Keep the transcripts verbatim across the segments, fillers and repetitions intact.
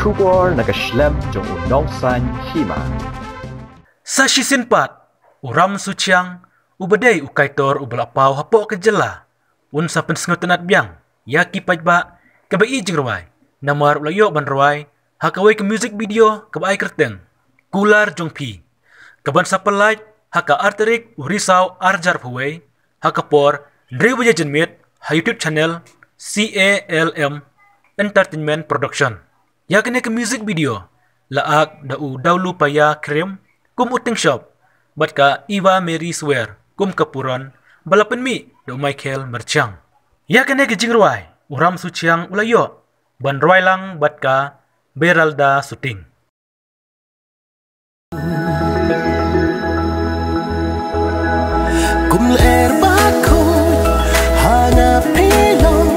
Khubor na ka shlem jong u Nongsaiñ Hima. Sa shisien pat, u Ram Suchiang, uba dei u kaitor uba la paw hapoh ka jylla, un sa pynsngewtynnad biang ïa ki paidbah kiba ïoh jingrwai, namar u la ïoh ban rwai ha kawei ka music video kaba ai kyrteng Kular Jong Phi, kaban sa pynlait ha ka ar tarik u Risaw ar hajar arphew wei, ha ka por hynriew baje janmiet, ha YouTube channel C A L M Entertainment Production. Ïa kane ka music video la ak da u Daulu Paya Krim kum u Ting Shop, bad ka Eva Mary Swer kum ka Puron, ba la pynmih da u Michael Merchang. Ïa kane ka jingrwai u Ram Suchiang u la ïoh ban rwai lang bad ka Beralda Suting. Kum lyer ba khuid ha nga phi long,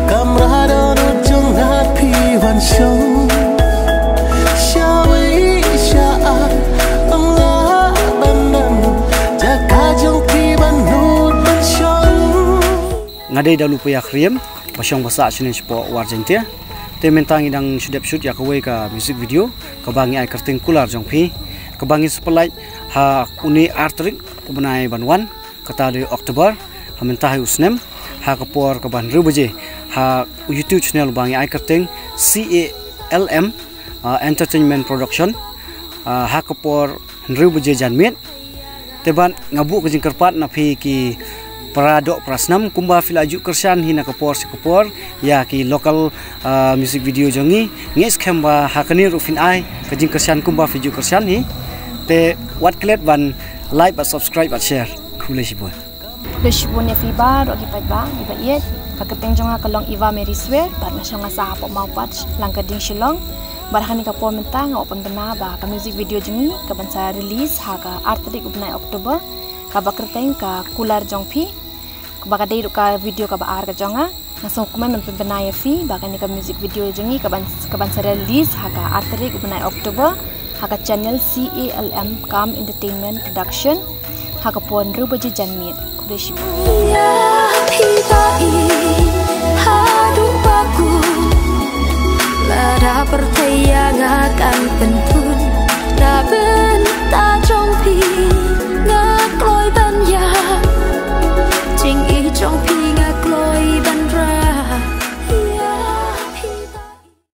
kamra dohnud jong nga phi wan shong. Shawei sha ar ong la ban don, jaka jong phi ban nud ban shong. Nga dei Daulu Paya Krim, ba shong ba sah shane shapoh War Jaintia. Te mynta ngi dang shu dep shoot ïa kawei ka music video kaba ngi ai kyrteng Kular Jong Phi, kaba ngin sa pynlait ha une ar tarik u bnai ban wan, kata dei October, ha mynta ha u snem, ha ka por kaba hynriew baje, ha u YouTube channel ba ngi ai kyrteng C A L M, ah, Entertainment Production, ah, ha ka por hynriew baje janmiet. Te ban nga buh ka jingkyrpad na phi ki para doh para snam, kumba phi la ju kyrshan hi na ka por sha ka por ïa ki local, ah, music video jong ngi, ngi skhem ba ha kane ruh phin ai ka jingkyrshan kumba phi ju kyrshan hi. Te wat klet ban like, bad subscribe, bad share. Khublei shibun. Khublei shibun ïa phi baroh ki paidbah, ki ba ïeit. Ka kyrteng jong nga ka long Eva Mary Swer, bad nga shong nga sah hapoh Mawpach, Langkarding, Shillong. Bad ha kane ka por mynta nga wan pynbna ba ka music video jong ngi kaban sa release ha ka ar tarik u bnai October, kaba kyrteng ka Kular Jong Phi, kaba ka dei ruh ka video kaba ar ka jong nga. Nga sngewkmen ban pynbna ïa phi ba kane ka music video jong ngi kaban, kaban sa release ha ka ar tarik u bnai October, ha ka channel C A L M Calm Entertainment Production, ha ka por hynriew baje janmiet. Khublei shibun. Ïa phi ba i haduh ba kut, lada pyrthei ïa nga kan pynthut, da